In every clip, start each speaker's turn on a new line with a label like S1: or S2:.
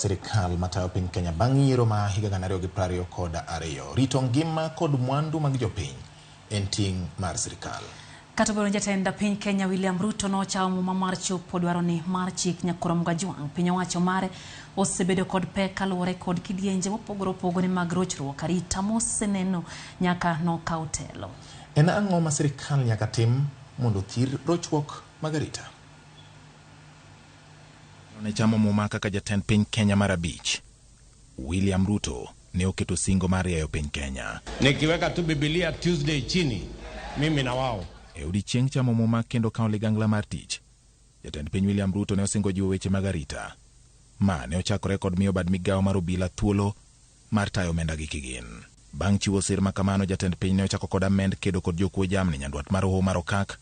S1: sirikal matayo piny Kenya bang' yiero ma higa 2022. Rito ngima kod mwandu mag jopiny en ting' mar sirikal.
S2: Kata obedo ni jatend piny Kenya William Ruto nochawo muma mar chopo dwaroni mar chik Nyakoro Mgajwang', piny owacho mare osebedo kod pek kaluwore kod kidienje mopogore opogore mag rochruok arita moseneno nyaka nokaw telo.
S1: En ang'o ma sirikal nyaka tim mondo othir rochruok mag arita? Ne chamo muma kaka jatend piny Kenya mar abich, William Ruto ne oketo singo mar rieyo piny Kenya.
S3: Nikiweka tu Biblia Tuesday chini, mimi na wao.
S1: E odiechieng' chamo muma kendo kawo ligangla mar tich, jatend piny William Ruto ne osingo jiwo weche mag arita. Ma ne ochakore kod miyo bad migawo mar obila thuolo mar tayo omenda gi kigin. Bang' chiwo sir ma kamano, jatend piny ne ochako kod amend kedo kod jokuo jamni nyandwat mar Hoho mar Okak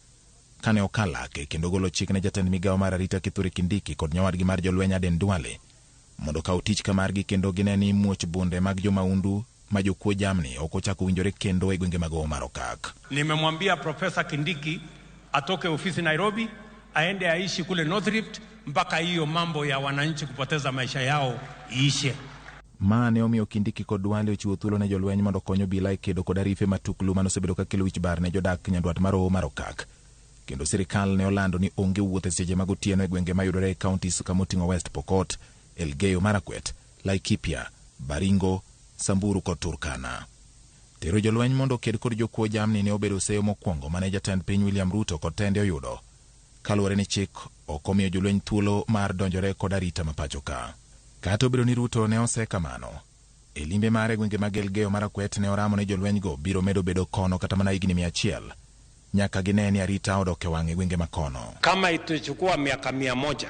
S1: kane okalake kendo golo chik ne jatend migawo mar arita Kithure Kindiki kod nyawadgi mar jolweny Aden Duale mondo okaw tich ka margi kendo gine ni muoch bunde mag jomaundu ma jokuo jamni ok ochako winjore kendo e gwenge mag Hoho mar Okak.
S3: Nimemwambia Profesa Kindiki atoke ofisi Nairobi aende aishi kule North Rift mpaka hiyo mambo ya wananchi kupoteza maisha yao iishe.
S1: Ma ne omiyo Kindiki kod Duale ochiwo thuolo ne jolweny mondo okony obila e kedo kod arife matuklu mane osebedo ka kelo wich bar ne jodak nyandwat mar Hoho mar Okak. Kendo sirikal ne olando ni onge wuoth e seche mag otieno e gwenge mayudore e counties kamoting'o West Pokot, Elgeyo Marakwet, Laikipia, Baringo, Samburu kod Turkana. Tero jolweny mondo oked kod jokuo jamni ne obedo seyo mokwongo mane jatend piny William Ruto kod tende oyudo kaluwore ni chik ok omiyo jolweny thuolo mar donjore kod arita ma pacho ka. Kata obedo ni Ruto ne ose kamano, e limbe mare e gwenge mag Elgeyo Marakwet ne oramo ni jolwenygo biro medo bedo kono kata mana higni 100 nyaka gine ni arita odok e wang' e gwenge ma kono.
S3: Kama itachukua miaka 100,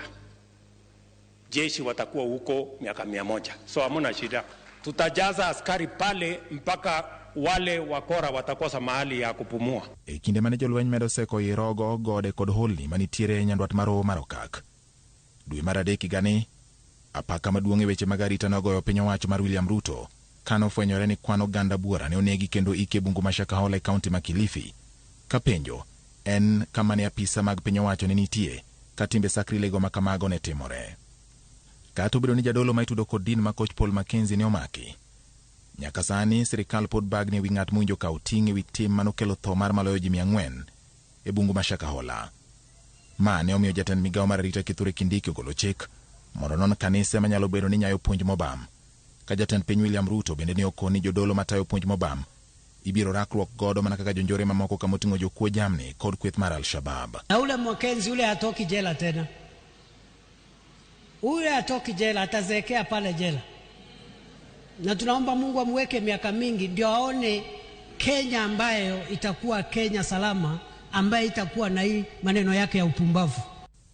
S3: jeshi watakuwa huko miaka 100, so hamuna shida. Tutajaza askari pale mpaka wale wakora watakosa mahali ya kupumua.
S1: E kinde mane jolweny medo seko i rogo, gode kod holni manitiere nyandwat mar Hoho mar Okak. Dwe mar adek higani, apaka maduong' e weche mag arita nogoyo piny owacho mar William Ruto kane ofwenyore ni kwan oganda buora ne onegi kendo ike e bungu ma Shakahola e kaunti ma Kilifi. Ka penjo en kama ne apisa mag piny owacho ne nitie ka timbe sakrilego ma kamago ne timore. Kata obedo ni jadolo ma itudo kod din ma koch Paul Mackenzie ne omaki, nyaka sani sirikal pod bagni e wi ng'at mowinjo kawo ting' e wi tim manokelo tho mar maloyo ji 400 e bungu ma Shakahola. Ma ne omiyo jatend migawo mar arita Kithure Kindiki ogolo chik mondo onon kanise manyalo bedo ni nyayo puonj mobam. Ka jatend piny William Ruto bende ne okoni jodolo matayo puonj mobam ibiro rakruok godo mana kaka jonjore mamoko kamoting'o jokuo jamni kod kweth mar Al-Shabaab.
S4: Na ule Mackenzie ule hatoki jela tena, ule hatoki jela, atazeekea pale jela, na tunaomba Mungu amweke miaka mingi ndio aone Kenya ambayo itakuwa Kenya salama, ambayo itakuwa na hii maneno yake ya upumbavu.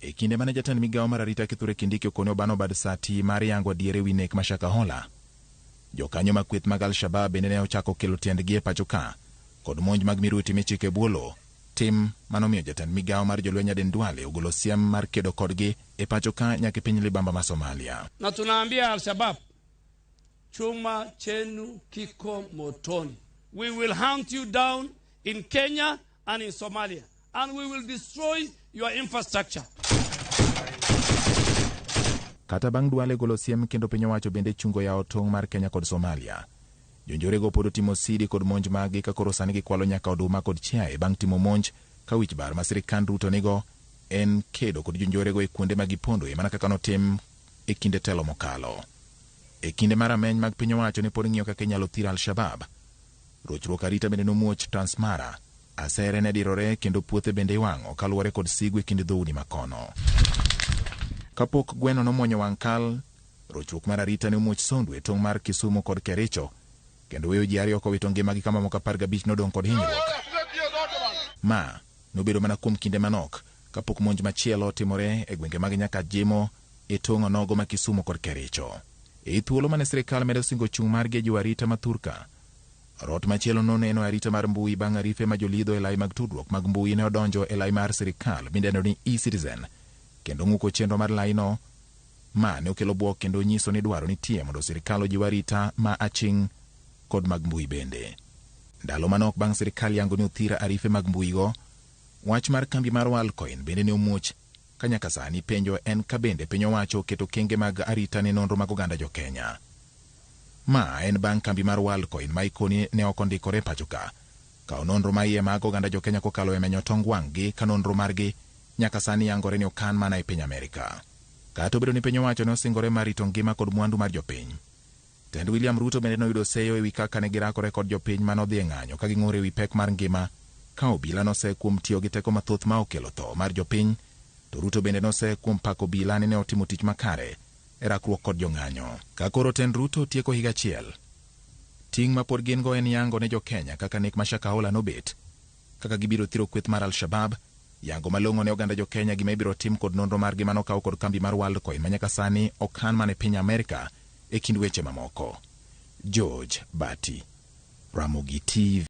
S1: E kinde mane jatend migawo mar arita Kithure Kindiki okone obano bad sati mar yango adier e wi nek ma Shakahola, jokanyo mag kweth mag Al-Shabaab bende ne ochako kelo tiendgi e pacho ka kod monj mag miruti michiko e bwo lowo, tim manomiyo jatend migawo mar jolweny Aden Duale ogolo siem mar kedo kodgi e pacho ka nyaka e piny libamba ma Somalia.
S5: Na tunaambia Al-Shabaab, chuma chenu kiko motoni. We will hunt you down in Kenya and in Somalia, and we will destroy your infrastructure.
S1: Kata bang' Duale golo siem kendo piny owacho bende chungo yawo tong' mar Kenya kod Somalia, jonjorego pod otimo sidi kod monj maggi ka koro sani gikwalo nyaka oduma kod chiaye bang' timo monj ka wich bar ma sirikand Ruto nigo en kedo kod jonjorego e kuonde ma gipondoe mana kaka notim e kinde telo mokalo. E kinde mar ameny mag piny owacho ne pod ng'iyo kaka inyalo thir Al-Shabaab, rochruok arita bende nomuoch Transmara, asere ne dirore kendo puothe bende iwang'o kaluwore kod sigu e kind dhoudi makono. Kapok gweno nomuonyo wang' kal, rochruok mar arita ne omuoch Sondu e tong' mar Kisumu kod Kericho kendo weyo ji ariyo kowito ngimagi ka mamoko 15 nodong' kod hinyruok. Ma nobedo mana kuom kinde manok kapok monj machielo otimore e gwenge mag Nyakach-Jimo e tong' onogo ma Kisumu kod Kericho. E thuolo mane sirikal medo singo chung' margi e jiwo arita ma thurka, rot machielo noneno e arita mar mbui bang' arife ma jolidho e lai mag tudruok mag mbui ne odonjo e lai mar sirikal midendo ni e-Citizen kendo ng'uko chenro mar laino. Ma ne okelo bwok kendo nyiso ni dwaro nitie mondo sirikal ojiw arita ma aching' kod mag mbui bende. Ndalo manok bang' sirikal yango ni othir arife mag mbuigo, wach mar kambi mar Worldcoin bende ne omuoch Ka nyaka sani penjo en ka bende piny owacho oketo okenge mag arita ne nonro mag oganda jo Kenya. Ma en bang' kambi mar Worldcoin ma ikoni ne ok ondikore pacho ka. Kawo nonro ma iye mag oganda jo Kenya kokalo e menyo tong wang' gi ka nonro margi nyaka sani yangore ni okan mana e piny Amerika. Kata obedo ni piny owacho ne osingore mar rito ngima kod mwandu mar jopiny. Tend William Ruto bende noyudo seyo ewi kaka ne girakore kod jopiny manodhi e ng'anyo ka ging'ur ewi pek mar ngima ka obila nose kuom tiyo gi teko mathoth ma okelo tho mar jopiny to Ruto bende nose kuom pako obila ni ne otimo tich makare e rakruok kod jong'anyo. Ka koro tend Ruto tieko higa achiel, ting' ma pod gin go en yango ne jo-Kenya kaka nek ma Shakahola nobet, kaka gibiro thiro kweth mar Al-Shabab, yango malong'o ne oganda jo-Kenya gima ibiro tim kod nonro margi manokaw kod kambi mar Worldcoin ma nyaka sani okan mana e piny Amerika e kind weche mamoko. George Bati, Ramogi TV.